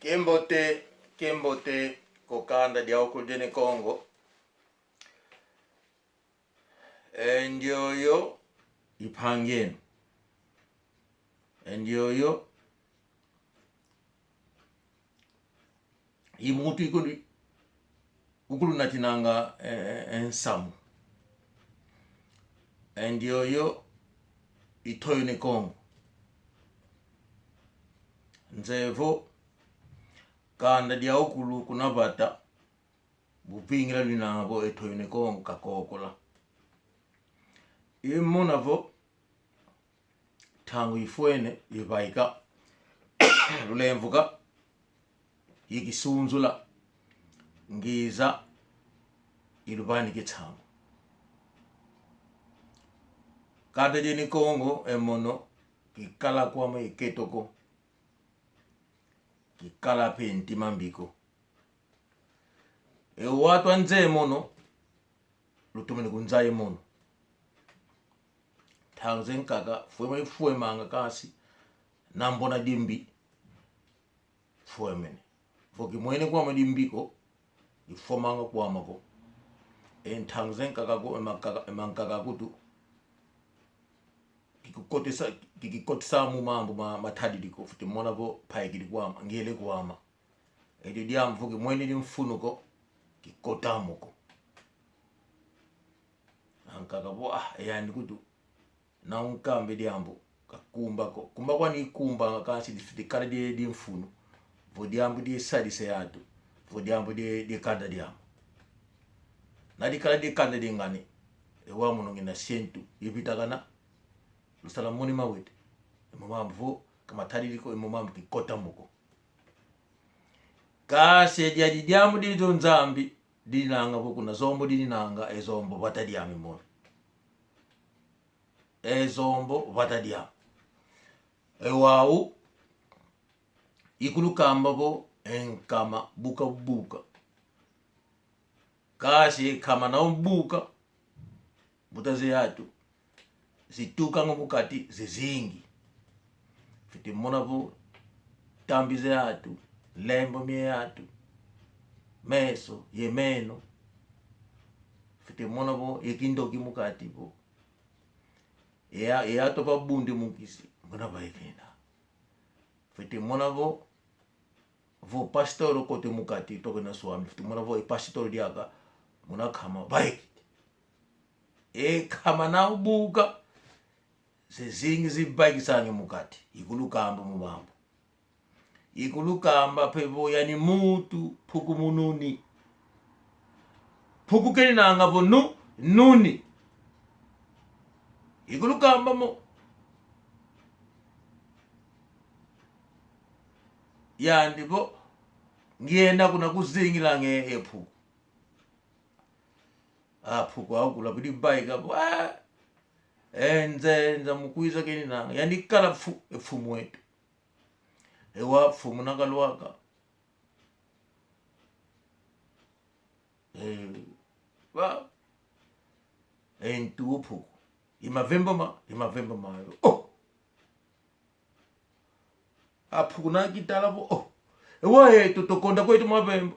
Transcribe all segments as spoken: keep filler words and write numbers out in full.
Kiambote, kiambote, ko kanda dia ukulu dia Ne Kongo. E ndioyo i mpangi enu. E ndioyo i muntu ikulu, ukulu natinanga, e, e, e nsamu. E ndioyo i Toyo Ne Kongo. Nzeye vo kanda dia ukulu kuna vata, buvingila lwinanga vo e Toyo Ne Kongo kakokola. Imona vo ntangu ifwene, ivaika, lulemvuka, ikisunzula, ngiza, iluvanike nsamu. Kanda dia Ne Kongo, e mono, kikala kwame iketoko, kikala mpe ntima mbiko. E watu anze mono, lutomene kunza ye mono. Ntangu zankaka, fwema ifwemanga kansi, na mbona dimbi, fwemene. Vo kimwene kwame dimbi ko, ifwemanga kwame ko. E ntangu zankaka ko, e mankaka, e mankaka kutu, kikikotesa, kikikotesa mu mambu ma, matadidi ko, fwete mona vo mpaikidi kwame, ngiele kwame. Edio diambu vo kimwene dimfunu ko, kikotamo ko. Ankaka vo, ah, e yandi kutu, na unkambe diambu, kakumba ko. Kumba kwani ikumbanga kansi difwete kala die, dimfunu. Vo diambu die sadisa yatu. Vo diambu die, die kanda diame. Na dikala die kanda die ngani. E wa mono ngina sientu. Ivitakana. Lusala moni mawete. E mo mambu vo, kamatadidi ko, e mo mambu kikotamo ko. Kansi e diadi diambu dieto Nzambi, dinanga vo kuna zombo dinanga, e zombo vata diame mono. E zombo vata diame. E wau, ikulukamba vo, e nkama buka buka. Kansi e nkama na ubuka, mbuta ze yatu, zitukanga mu kati zizingi. Fwete mona vo ntambi ze yatu, nlembo mie yatu, meso ye meno. Fwete mona vo e kindoki mu kati vo. E ya, e yatu va bundi mu nkisi, muna vaikina. Fwete mona vo, vo pastor okote mu kati, tokena swami. Fwete mona vo e pastor diaka, muna nkama vaikiti. E nkama na ubuka, zezingi zivaikisanga mu kati. Ikulukamba mu mambu. Ikulukamba mpe vo yani muntu mpuku mununi. Mpuku keninanga vo nu, nuni. Ikulukamba mo. Yandi vo, ngienda kuna kuzingilanga e mpuku. A mpuku au kula bidi vaika vo, ah, e nze, nza mukwiza keninanga. Yandi kala mfu-, e mfumu eto. E wa mfumu na kalwaka. E, wa, e ntu o mpuku. I mavemba ma, i mavemba mayo. Oh! A mpuku na kitala vo, oh. E wa eto, tokonda kweto mavemba.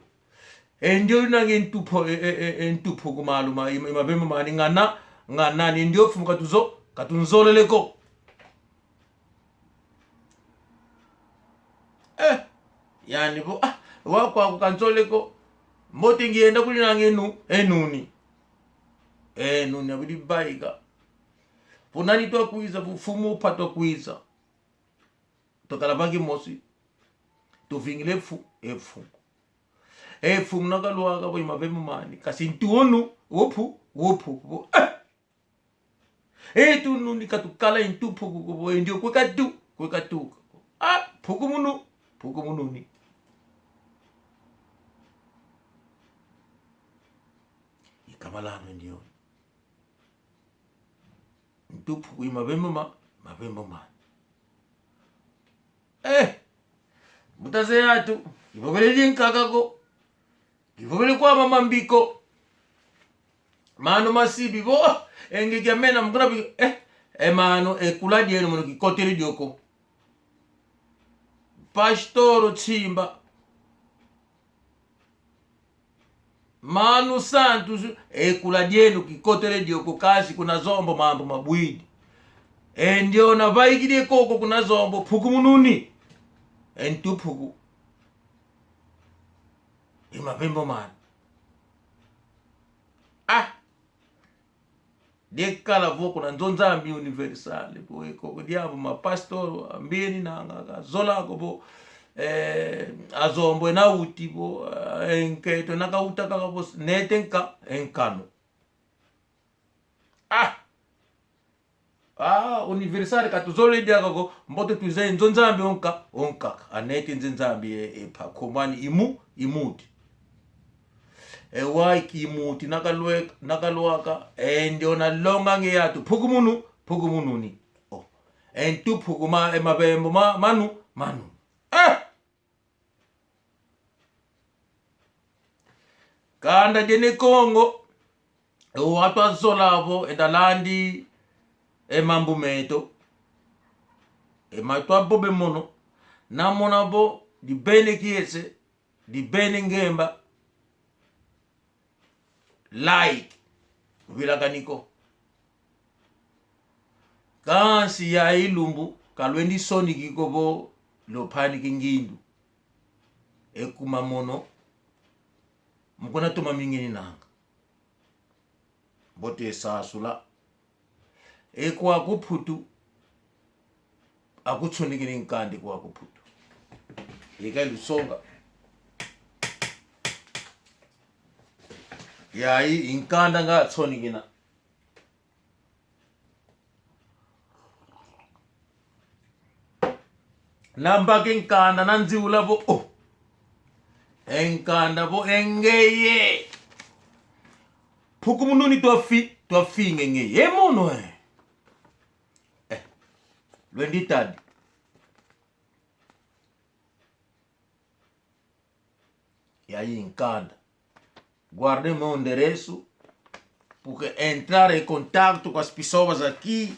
E ndio nange ntu mpu-, e, e, e, e ntu mpuku malu ma, i, i mavemba mani ngana, ngana ni ndio mfumu katuzo-, katunzolele ko. Eh, yani vo, ah, wa kwaku kanzolele ko. Mbote ngienda kuli nange nu, e nuni. E nuni abidi vaika. Vo nani twakwiza, vo mfumu mpa twakwiza. Twakala va kimosi. Tuvingila e mfu-, e mfumu. E mfumu na kalwaka vo i mavemba mani. Kasi ntu unu, o mpu-, o mpuku, vo, eh! Etu nuni katukala e ntu mpuku ko vo e ndio kwe katu-, kwe katuka. Ah, mpuku munu-, mpuku mununi. I nkama lanu e ndio. Ntu mpuku i mavemba ma-, mavemba mani. Eh! Mbuta ze yatu, ivovele dinkaka ko. Ivovele kwame mambi ko. Mano masivi vo, eh, e nge kia mena mukuna bi-, eh, e mano, e kula dieno mono kikotele dio ko. Pastor Tsimba, Mano Santos, e kula dieno kikotele dio ko, kansi kuna Zombo mambu mabwidi. E ndiona vaikidi koko kuna Zombo, puku mununi. E ntu puku. E mavembo mani. Ah! Diekala vo kuna nzo Nzambi universal, vo e koko diambu ma pastor, ambieni nanga, kazola ko vo, eh, a Zombo ena uti vo, eh, nkento ena kauta kaka vo, nete nka, e nkanu. Ah! Ah, universal katuzolele diaka ko, mbote tuzeye nzo Nzambi onka, onkaka. Anete nze Nzambi e, e pa komani imu, imuti. E wai kimuti nakalwe-, nakalwaka, e ndiona longa nge yatu, puku munu, puku mununi. Oh. E ntu puku ma, e mavembo ma, manu, manu. Eh! Kanda dia Ne Kongo, e watu azola vo, enda landi, e mambu meto. E matu avovi mono, namona vo, dibene kiese, dibene ngemba, like, vilakani ko. Kansi ya ilumbu, kalwendi soniki ko vo, lopani kingindu. E kuma mono, mukuna toma mingeni nanga. Mbote sasula. E kwaku Putu, akutsonekene nkanda kwaku Putu. Ika lusonga. Yayi, nkanda nga atsonekena. Nambaki nkanda nanziula vo, oh. E nkanda vo e ngeye. Puku mununi twafi-, twafinge ngeye. E mono, eh. Eh. Lwendi tadi. Yayi nkanda. Guardei meu endereço, porque entrar em contato com as pessoas aqui,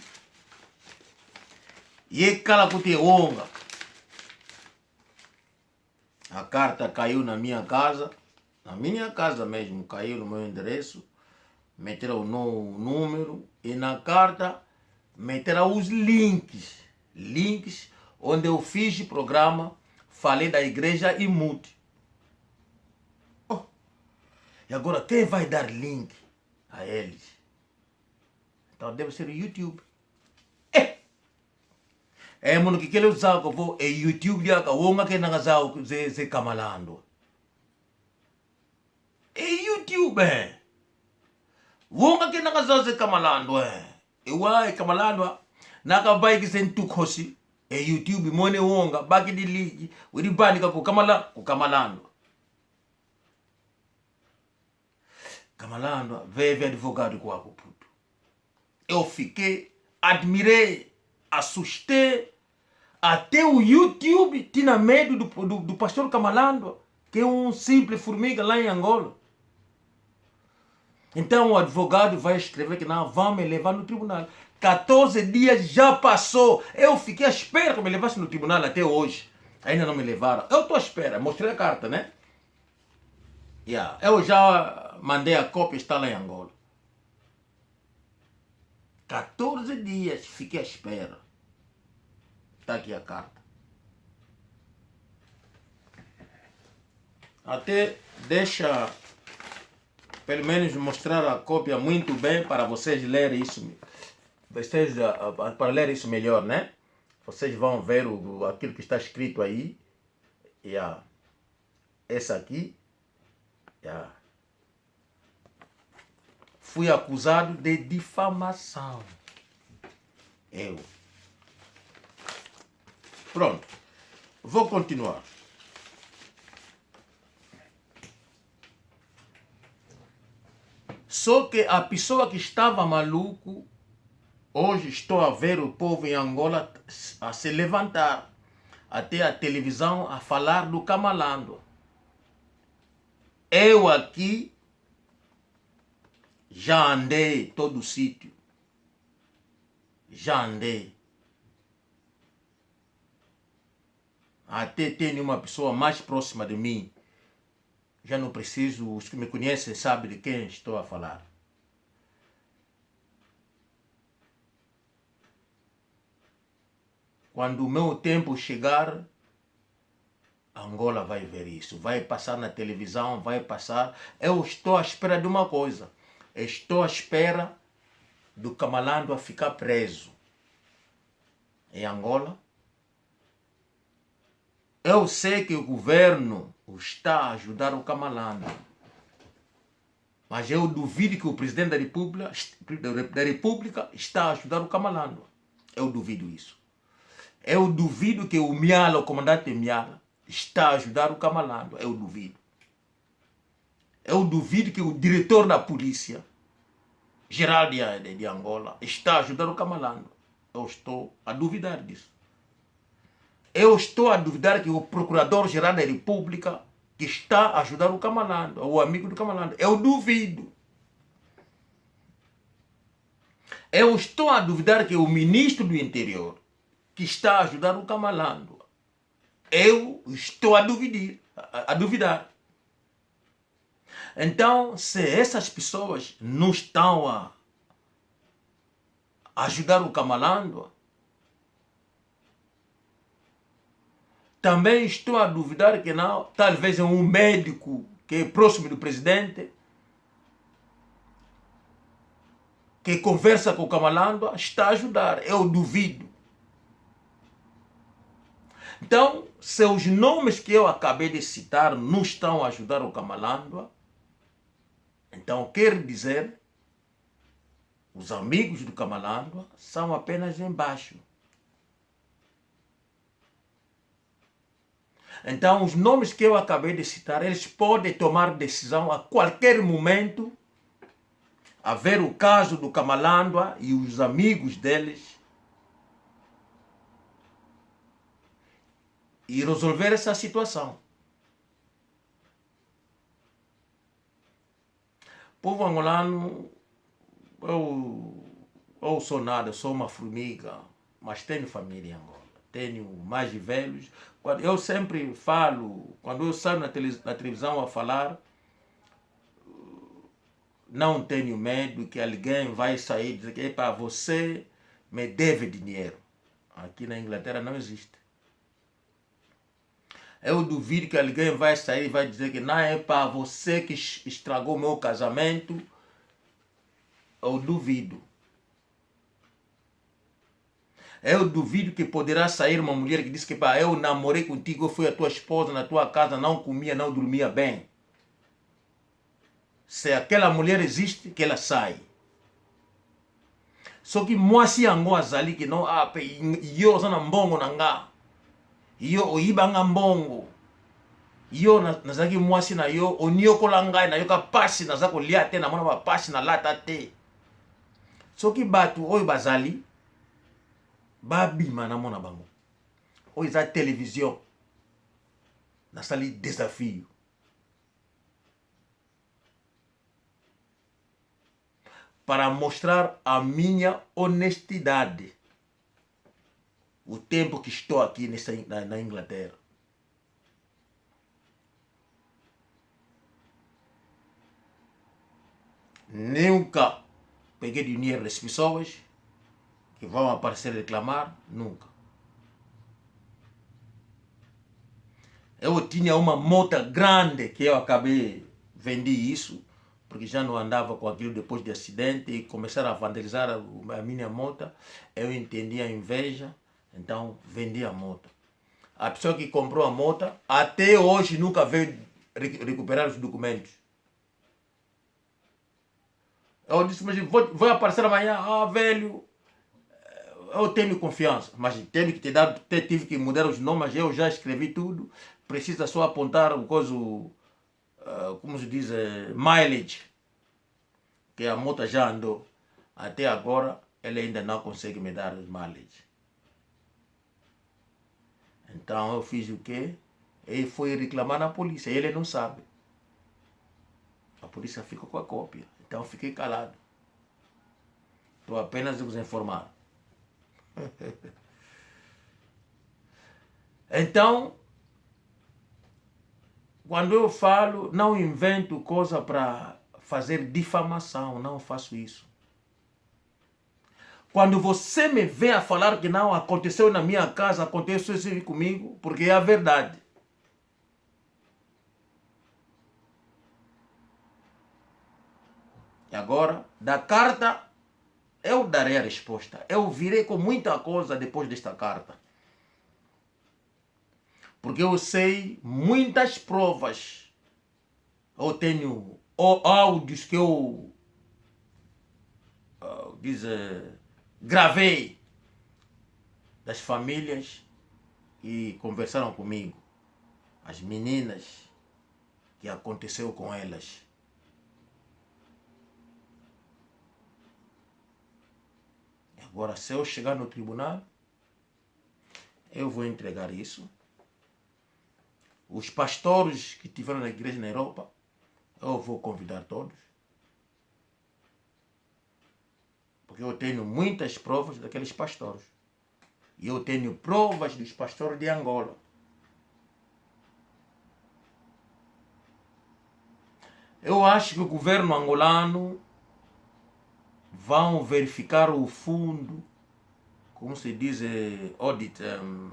e kala kuti e wonga. A carta caiu na minha casa, na minha casa mesmo, caiu no meu endereço, meteram o no-, o número, e na carta meteram os links, links onde eu fiz programa, falei da igreja Imuti. Oh, e agora quem vai dar link a eles? Então deve ser o YouTube. Eh! E mono kikele uzaya ko vo e YouTube diaka, wonga kena kazaya ze, ze Kamalandwa. E YouTube, eh. Wonga kena kazaya ze Kamalandwa, eh. E wau e Kamalandwa, nakavaiki ze ntu kosi, e YouTube mone wonga, bakidi liki, widi vanika ku Kamala-, ku Kamalandwa. Kamalandwa, veve advogado kwaku Putu. Eu fiquei, admirei, assustei. Até o YouTube tinha medo do, do, do pastor Kamalandwa, que é um simples formiga lá em Angola. Então o advogado vai escrever que não, vão me levar no tribunal. Catorze dias já passou. Eu fiquei à espera que me levasse no tribunal até hoje. Ainda não me levaram. Eu tô à espera. Mostrei a carta, né? Yeah. Eu já mandei a cópia, está lá em Angola. Catorze dias fiquei à espera. Tá aqui a carta. Até deixa, pelo menos, mostrar a cópia muito bem para vocês lerem isso. Vocês, ah, ah, para ler isso melhor, né? Vocês vão ver o, aquilo que está escrito aí. Yeah. Esse aqui. Yeah. Fui acusado de difamação. Eu. Pronto. Vou continuar. Só que a pessoa que estava maluco, hoje estou a ver o povo em Angola a se levantar. Até a televisão a falar do Kamalandwa. Eu aqui já andei todo sítio. Já andei. Até tenho uma pessoa mais próxima de mim. Já não preciso, os que me conhecem sabem de quem estou a falar. Quando o meu tempo chegar, Angola vai ver isso. Vai passar na televisão, vai passar. Eu estou à espera de uma coisa. Estou à espera do Kamalandwa ficar preso em Angola. Eu sei que o governo está a ajudar o Kamalandwa. Mas eu duvido que o presidente da República, da República está a ajudar o Kamalandwa. Eu duvido isso. Eu duvido que o Miala, o comandante Miala, está a ajudar o Kamalandwa. Eu duvido. Eu duvido que o diretor da Polícia Geral de, de, de Angola está a ajudar o Kamalandwa. Eu estou a duvidar disso. Eu estou a duvidar que o Procurador-Geral da República que está a ajudar o Kamalandwa, o amigo do Kamalandwa. Eu duvido. Eu estou a duvidar que o Ministro do Interior que está a ajudar o Kamalandwa. Eu estou a duvidar, a, a duvidar. Então, se essas pessoas não estão a ajudar o Kamalandwa, também estou a duvidar que não, talvez é um médico que é próximo do presidente, que conversa com o Kamalandwa, está a ajudar. Eu duvido. Então, se os nomes que eu acabei de citar não estão a ajudar o Kamalandwa, então quer dizer, os amigos do Kamalandwa são apenas embaixo. Então, os nomes que eu acabei de citar, eles podem tomar decisão a qualquer momento, a ver o caso do Kamalandwa e os amigos deles e resolver essa situação. Povo angolano, eu, eu sou nada, sou uma formiga, mas tenho família em Angola. Tenho mais velhos. Quando, eu sempre falo, quando eu saio na tele-, na televisão a falar, não tenho medo que alguém vai sair e dizer que: "Epá, você me deve dinheiro." Aqui na Inglaterra não existe. Eu duvido que alguém vai sair e vai dizer que: "Não, epá, você que es-, estragou meu casamento." Eu duvido. Eu duvido que poderá sair uma mulher que diz que: "Pá, eu namorei contigo, eu fui a tua esposa na tua casa, não comia, não dormia bem." Se aquela mulher existe, que ela sai. Só que mwasi yango azali que não, ah, pe, i-, yo oza na mbongo na nga. Yo oyiba nga mbongo. Yo na, nazalaki mwasi na yo, oniokola ngai, nayoka pasi, naza kolia te, namona ba pasi, nalata te. Soki bato oyo bazali, babima, namona bango. Oyo eza télévision. Nasali desafio. Para mostrar a minha honestidade. O tempo que estou aqui nessa, na, na Inglaterra. Nunca peguei dinheiro das pessoas que vão aparecer reclamar, nunca. Eu tinha uma mota grande que eu acabei, vendi isso, porque já não andava com aquilo depois de acidente e começaram a vandalizar a, a minha mota. Eu entendi a inveja, então vendi a mota. A pessoa que comprou a mota, até hoje nunca veio re-, recuperar os documentos. Eu disse: "Mas vou, vou aparecer amanhã." "Ah, velho, eu tenho confiança." Mas tenho que te dar, te-, tive que mudar os nomes, eu já escrevi tudo. Precisa só apontar o coisa, eh, como se diz, eh, mileage, que a moto já andou. Até agora, ele ainda não consegue me dar os mileage. Então eu fiz o quê? Ele foi reclamar na polícia, ele não sabe. A polícia ficou com a cópia. Então eu fiquei calado. Estou apenas a vos informar. Então, Quando eu falo, não invento coisa para fazer difamação, não faço isso. Quando você me vê a falar que não aconteceu na minha casa, aconteceu isso comigo, porque é a verdade. E agora, da carta, eu darei a resposta. Eu virei com muita coisa depois desta carta. Porque eu sei muitas provas. Eu tenho ó-, áudios que eu, ah, diz, eh, gravei das famílias que conversaram comigo, as meninas que aconteceu com elas. Agora, se eu chegar no tribunal, eu vou entregar isso. Os pastores que tiveram na igreja na Europa, eu vou convidar todos. Porque eu tenho muitas provas daqueles pastores. E eu tenho provas dos pastores de Angola. Eu acho que o governo angolano vão verificar o fundo, como se diz, eh, audit, ehm,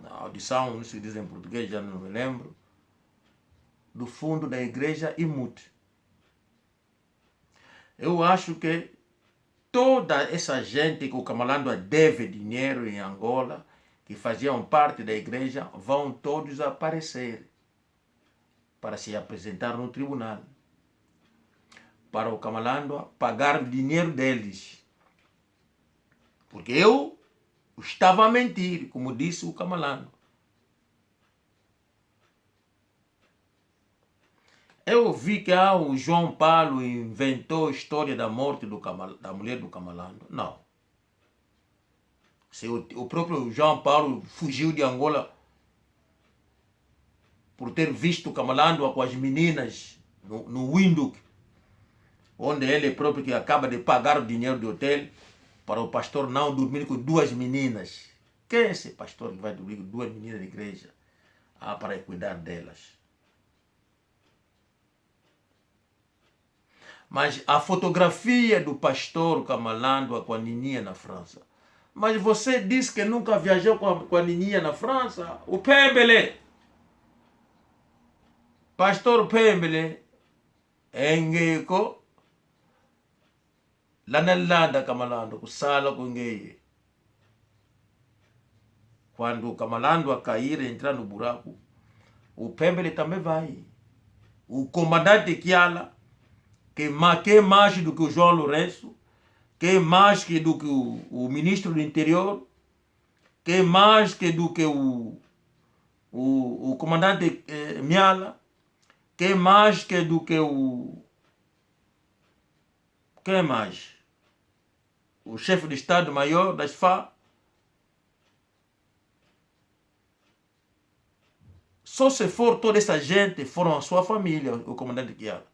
audição, não se diz em português, já não me lembro, do fundo da igreja I M U T. Eu acho que toda essa gente que o Kamalandwa deve dinheiro em Angola, que faziam parte da igreja, vão todos aparecer para se apresentar no tribunal, para o Kamalandwa pagar o dinheiro deles. Porque eu estava a mentir, como disse o Kamalandwa. Eu vi que, ah, o João Paulo inventou a história da morte do Kamal-, da mulher do Kamalandwa. Não. Se o, o próprio João Paulo fugiu de Angola por ter visto o Kamalandwa com as meninas no, no Windhoek, onde ele próprio que acaba de pagar o dinheiro de hotel para o pastor não dormir com duas meninas. Quem é esse pastor que vai dormir com duas meninas de igreja? Ah, para cuidar delas. Mas a fotografia do pastor Kamalandwa com a Nininha na França. Mas você disse que nunca viajou com a, com a Nininha na França? O Pembele. Pastor Pembele. Engeko. Landa landa Kamalandwa, kusala kungeye. Quando Kamalandwa cair, entrar no buraco, o Pembele também vai. O comandante Kiala, que ma-, que mais do que o João Lourenço, que mais que do que o, o ministro do interior, que mais que do que o, o, o comandante, eh, Miala, que mais que do que o, quem mais? O chefe de Estado-Maior das FA. Só se for toda essa gente, foram a sua família, o comandante Kiala.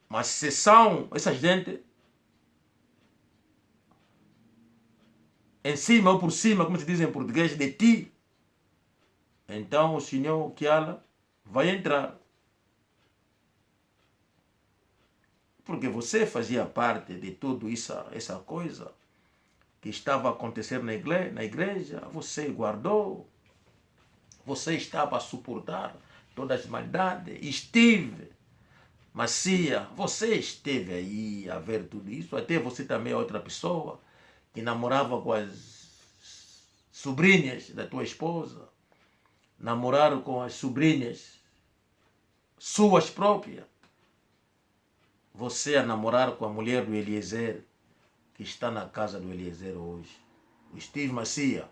Mas se são essa gente em cima ou por cima, como se diz em português, de ti, então o senhor Kiala vai entrar. Porque você fazia parte de tudo isso, essa coisa que estava a acontecer na igle-, na igreja, você guardou, você estava a suportar todas as maldades, estive, Macia, você esteve aí a ver tudo isso, até você também é outra pessoa que namorava com as sobrinhas da tua esposa, namoraram com as sobrinhas suas próprias. Você a namorar com a mulher do Eliezer, que está na casa do Eliezer hoje. O Steve Macia.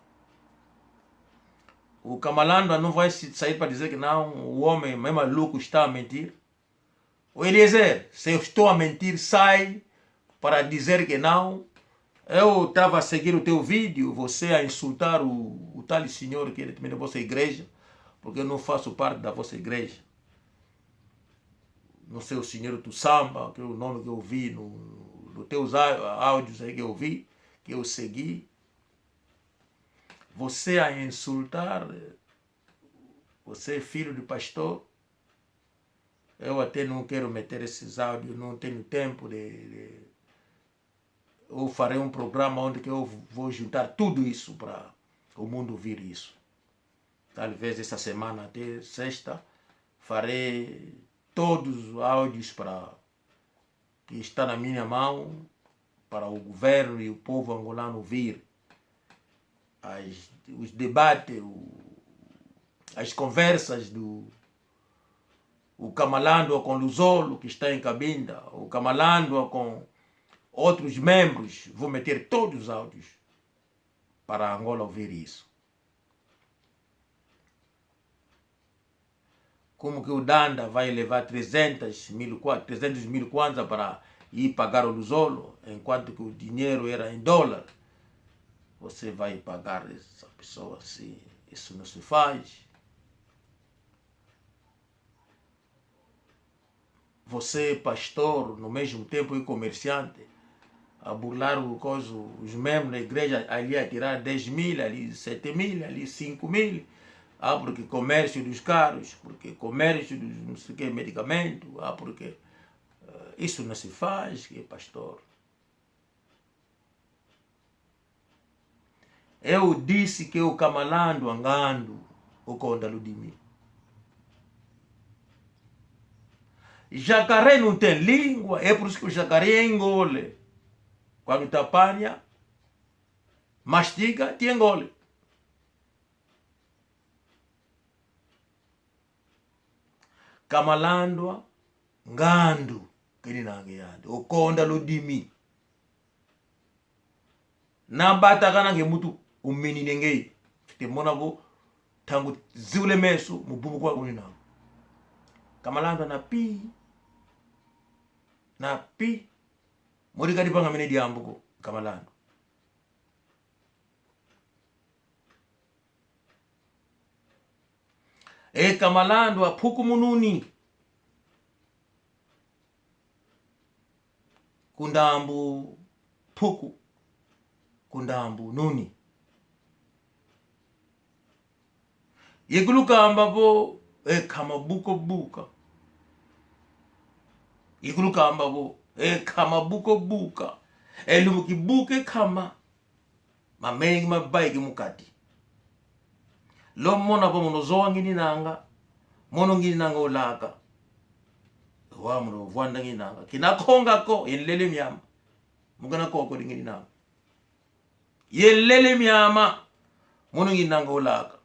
O Kamalandwa não vai se-, sair para dizer que não, o homem é maluco, está a mentir. O Eliezer, se eu estou a mentir, sai para dizer que não. Eu estava a seguir o teu vídeo, você a insultar o, o tal senhor que ele também é da vossa igreja, porque eu não faço parte da vossa igreja. Não sei, o senhor Tussamba, que é o nome que eu vi no, no teus á-, áudios aí que eu vi, que eu segui. Você a insultar, eh, Você é filho de pastor? Eu até não quero meter esses áudios, não tenho tempo de, de... Eu farei um programa onde que eu vou juntar tudo isso para o mundo ouvir isso. Talvez essa semana, até sexta, farei todos os áudios para que está na minha mão, para o governo e o povo angolano ouvir. As, os debates, o, as conversas do o Kamalandwa com Luzolo, que está em Cabinda, o Kamalandwa com outros membros, vou meter todos os áudios para Angola ouvir isso. Como que o Danda vai levar trezentos mil kwa-, trezentos mil kwanza para ir pagar o Luzolo, enquanto que o dinheiro era em dólar? Você vai pagar essa pessoa assim? Isso não se faz. Você, pastor, no mesmo tempo é comerciante, a burlar o coisa, os membros da igreja ali a tirar dez mil, ali sete mil, ali cinco mil. Ah, porque comércio dos carros, porque comércio dos não sei que medicamento, ah, porque, eh, isso não se faz, que pastor. Eu disse que o Kamalandwa Ngandu, o Konda Ludimi. Jacaré não tem língua, é por isso que o jacaré engole. Quando te apanha, mastiga, te engole. Kamalandwa Ngandu, keni nange yandi. O Konda Ludimi. Na bata kana nge mutu uminine nge. Fite mona vo, ntangu ziwule meso, mu bubu kwa kuni nange. Kamalandwa na pi. Na pi. Modi kadi panga mene diambu ko, Kamalandwa. E Kamalandwa, puku mununi. Ku ndambu puku, ku ndambu nuni. Yikulukamba vo, e nkama buko buka. Yikulukamba vo, e nkama buko buka. E lumbu kibuka e nkama. Mamengi mabaiki mu kati. Lumona vo mono zowa ngininanga, mono ngininanga ulaka. Wa mono vwanda ngininanga. Kina konga ko, yenlele miama. Mukana koko di ngininanga. Yenlele miama, mono ngininanga ulaka.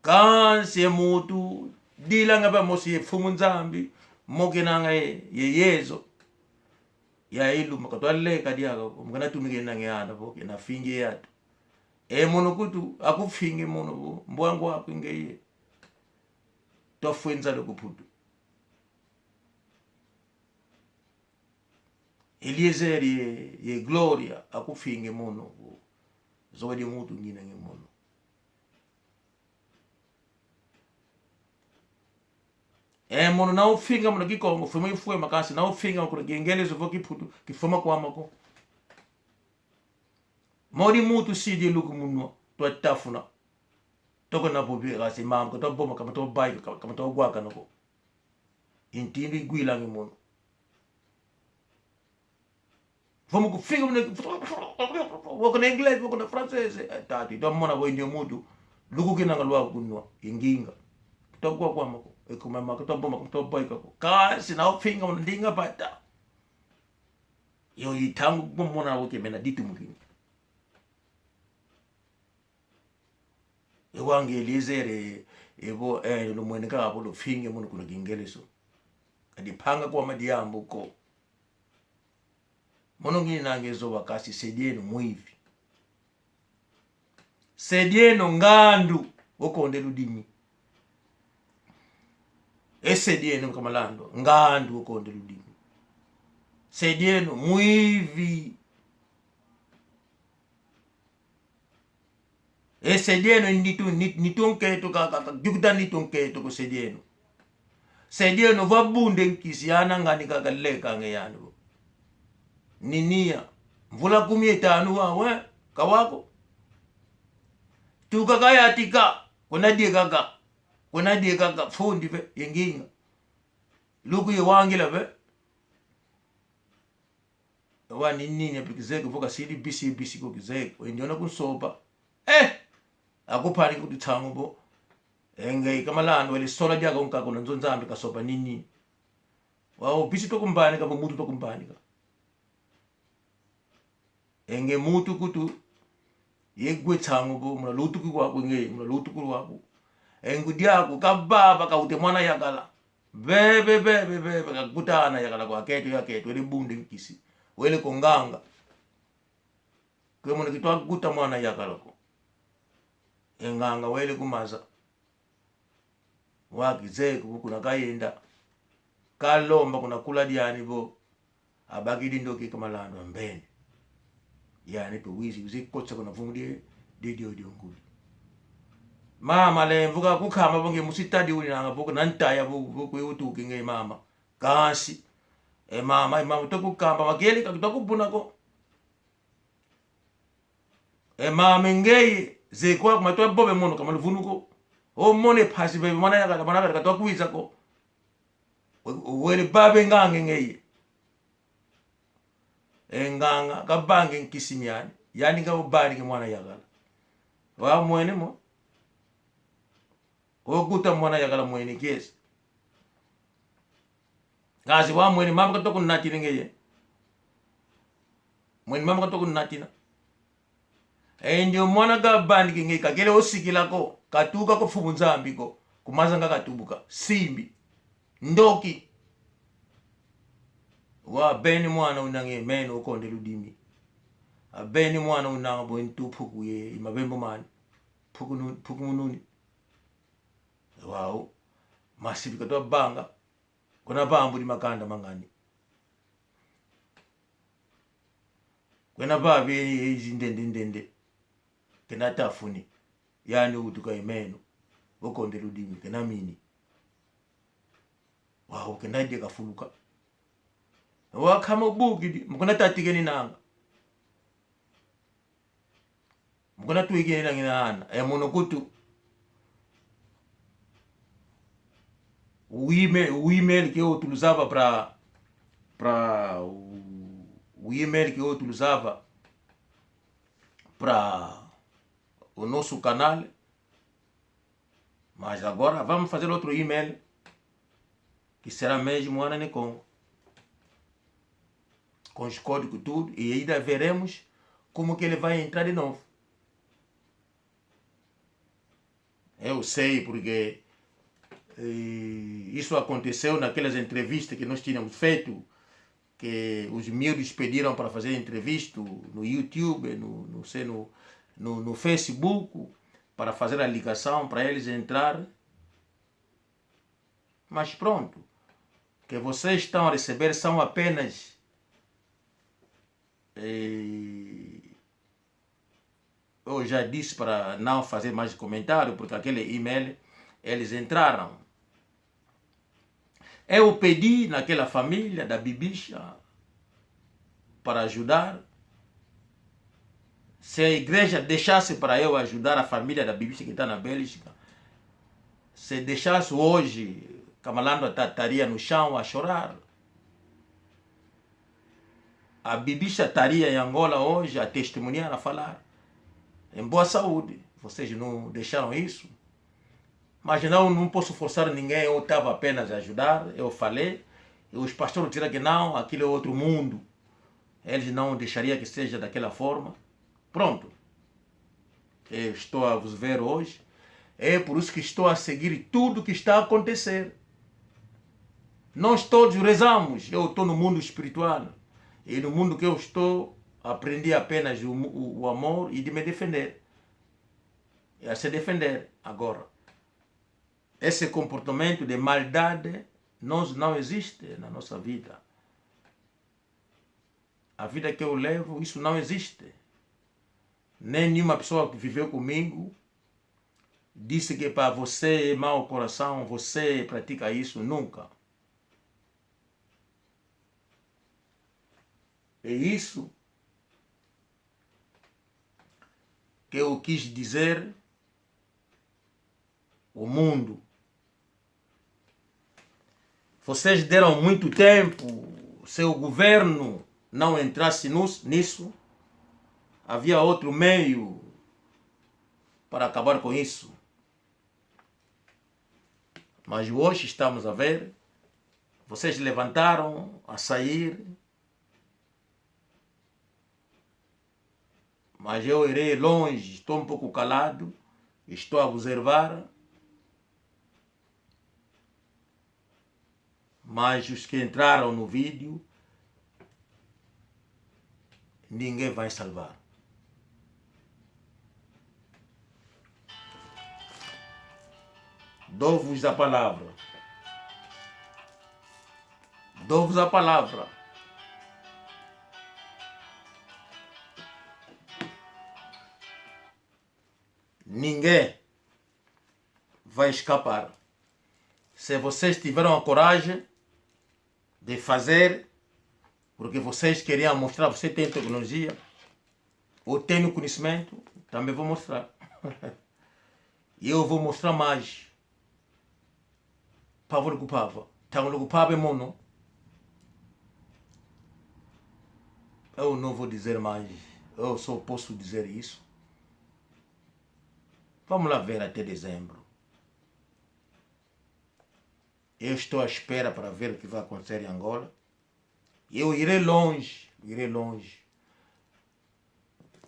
Kansi e mutu dilanga pamosi ye Mfumu Nzambi, mokenanga ye, ye Yezu. Ya ilumbu katwa leka diaka ko, mukana tumikina nge ana vo, kena fingi yatu. E mono kutu, akufingi mono vo, mbwangu aku ngeye. Twafwe nzala ku Mputu. Eliezer ye, ye Gloria, akufingi mono vo. Zowa dia mutu nginange mono. E mono na ufinga muna Kikongo, fuma ifue makansi, na ufinga kuna Kingelezo vo Kimputu, kifuma kwama ko. Modi mutu sidi luku munwa, twatafuna. Toko na bobi kasi mama, katwa boma, kamatwa baika, ka-, kamatwa gwaka noko. Intindu igwilangi mono. Vo mu kufinga muna, vo kuna inglês, vo kuna francês, eh, tatu, itwa mona vo indio mutu, luku kinanga lwa kunwa, inginga. Kitwa kwa kwama ko, e kuma mama, kitwa boma, kitwa baika ko. Kansi na ufinga muna ndinga vata. Yo itangu kumona vo kemena ditu mukini. E wau nge Eliezer, e vo, eh, lumweneka vo lufinge mono kuna Kingelezo. Kadi panga kwama diambu ko. Mono ngininange zowa kasi se dieno mwivi. Se dieno ngandu, o Konda Ludimi. E se dieno Kamalandwa, ngandu o Konda Ludimi. Se dieno mwivi. E se dieno nitu, nit-, nitu nketo ka, ka, ka, dikuta nitu nketo ko se dieno. Se dieno vabunde nkisi yana ngani ka, kaleka nge yandi vo. Ninia. Mvula kumi ye tanu wa, we, kawako. Tuka kayatika. Kuna die kaka. Kuna die kaka, fundi ve, ye nginga. Luku ye wangila ve. Wa ni nini, api kizeko vo kasidi bisi, bisi ko kizeko. E ndiona kunsopa. Eh! Akupani kuti tsangu bo. E nge kamalandu wele sola diaka unkako na nzo Nzambi kasopa nini. Wau bisi twakumbanika, vo mutu twakumbanika. E nge mutu kutu, ye gwe tsangu bo, muna lutuku lwaku, nge, muna lutuku lwaku. E ngudi aku, kababa, kaute mwana yakala. Bebe, bebe, bebe, kakutana yakala kwa keto, ya keto, wele bunde nkisi. Wele ko nganga. Kwe muna kitwa kuta mwana yakala ko. E nganga wele kumaza. Wa kizeko kuna kayenda. Kalomba kuna kula diani vo. Abakidi ndoki kamalandu ambeni. Yani pe wizi, wizi kotsa kuna vungu die, die dio dio ngudi. Mama le mvuka kukama vo nge musi tadi uni nanga vo kuna ntaya vo, vo kwe utuki nge mama. Kansi. E mama, e mama tokukamba makele kakitwa kubuna ko. E mama ngeye, zeko aku matwa bobe mono kamaluvunu ko. O mone pasi bebe mwana yakala, mwana yakala katwa kwiza ko. We-, wele babe nganga ngeye. E nganga, kabange nkisi miani. Yani nga ubanike mwana yakala. Wa mwene mo. Okuta mwana yakala mwene kiese. Kansi wa mwene mama katwa kunatina ngeye. Mwene mama katwa kunatina. E ndio mwana kabanike ngeye kakele osikila ko, katuka ko Mfumu Nzambi ko, kumaza nga katubuka, simbi, ndoki. Wa beni mwana unange meno okonde ludimi. Abeni mwana unanga bwe ntu puku ye, i mabembo mani. Puku nu-, puku mununi. Wau, masipi katwa banga. Kuna bambu di makanda mangani. Kwena babi ezi ndende ndende. Kena tafuni. Yani utuka imeno. Okonde ludimi. Kena mini. Wau kena die kafuluka. Wakama ubukidi. Mukuna tatikeni nanga. Mukuna twikeni nanga ina ana. E mono kutu. O email, o email que eu utilizava pra, pra, o, o email que eu utilizava pra o nosso canal. Mas agora vamos fazer outro email, que será mesmo Ana Nekongo. Com os códigos tudo, e ainda veremos como que ele vai entrar de novo. Eu sei porque, eh, isso aconteceu naquelas entrevistas que nós tínhamos feito, que os miúdos pediram para fazer entrevista no YouTube, no, no, sei, no, no, no Facebook, para fazer a ligação, para eles entrar. Mas pronto, que vocês estão a receber são apenas, eh, eu já disse para não fazer mais comentário, porque aquele email, eles entraram. Eu pedi naquela família da Bibicha para ajudar. Se a igreja deixasse para eu ajudar a família da Bibicha que está na Bélgica, se deixasse hoje, Kamalandwa ta-, estaria no chão a chorar. A Bibicha estaria em Angola hoje a testemunhar, a falar. Em boa saúde. Vocês não deixaram isso. Mas não, não posso forçar ninguém, eu estava apenas a ajudar, eu falei. E os pastores disseram que não, aquilo é outro mundo. Eles não deixariam que seja daquela forma. Pronto. Eu estou a vos ver hoje. É por isso que estou a seguir tudo que está a acontecer. Nós todos rezamos. Eu estou no mundo espiritual. E no mundo que eu estou, aprendi apenas o, o, o amor e de me defender. E a se defender. Agora, esse comportamento de maldade, nós, não existe na nossa vida. A vida que eu levo, isso não existe. Nem nenhuma pessoa que viveu comigo disse que para você é mau coração, você pratica isso, nunca. É isso que eu quis dizer o mundo. Vocês deram muito tempo, se o governo não entrasse nus-, nisso, havia outro meio para acabar com isso. Mas hoje estamos a ver, vocês levantaram a sair, mas eu irei longe, estou um pouco calado, estou a observar, mas os que entraram no vídeo, ninguém vai salvar. Dou-vos a palavra. Dou-vos a palavra. Ninguém vai escapar. Se vocês tiveram a coragem de fazer, porque vocês queriam mostrar, você tem tecnologia, eu tenho conhecimento, também vou mostrar. E eu vou mostrar mais. Pavo lo kupava, tango lo kupava e mono. Eu não vou dizer mais, eu só posso dizer isso. Vamos lá ver até dezembro. Eu estou à espera para ver o que vai acontecer em Angola. Eu irei longe, irei longe.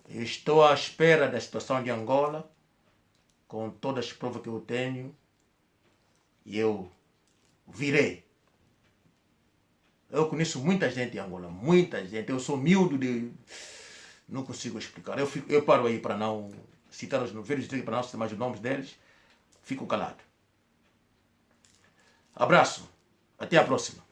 Eu estou à espera da situação de Angola, com todas as provas que eu tenho, e eu virei. Eu conheço muita gente em Angola, muita gente. Eu sou miúdo de, não consigo explicar. Eu fico, eu paro aí para não citar os nomes, para não citar mais os nomes deles. Fico calado. Abraço. Até a próxima.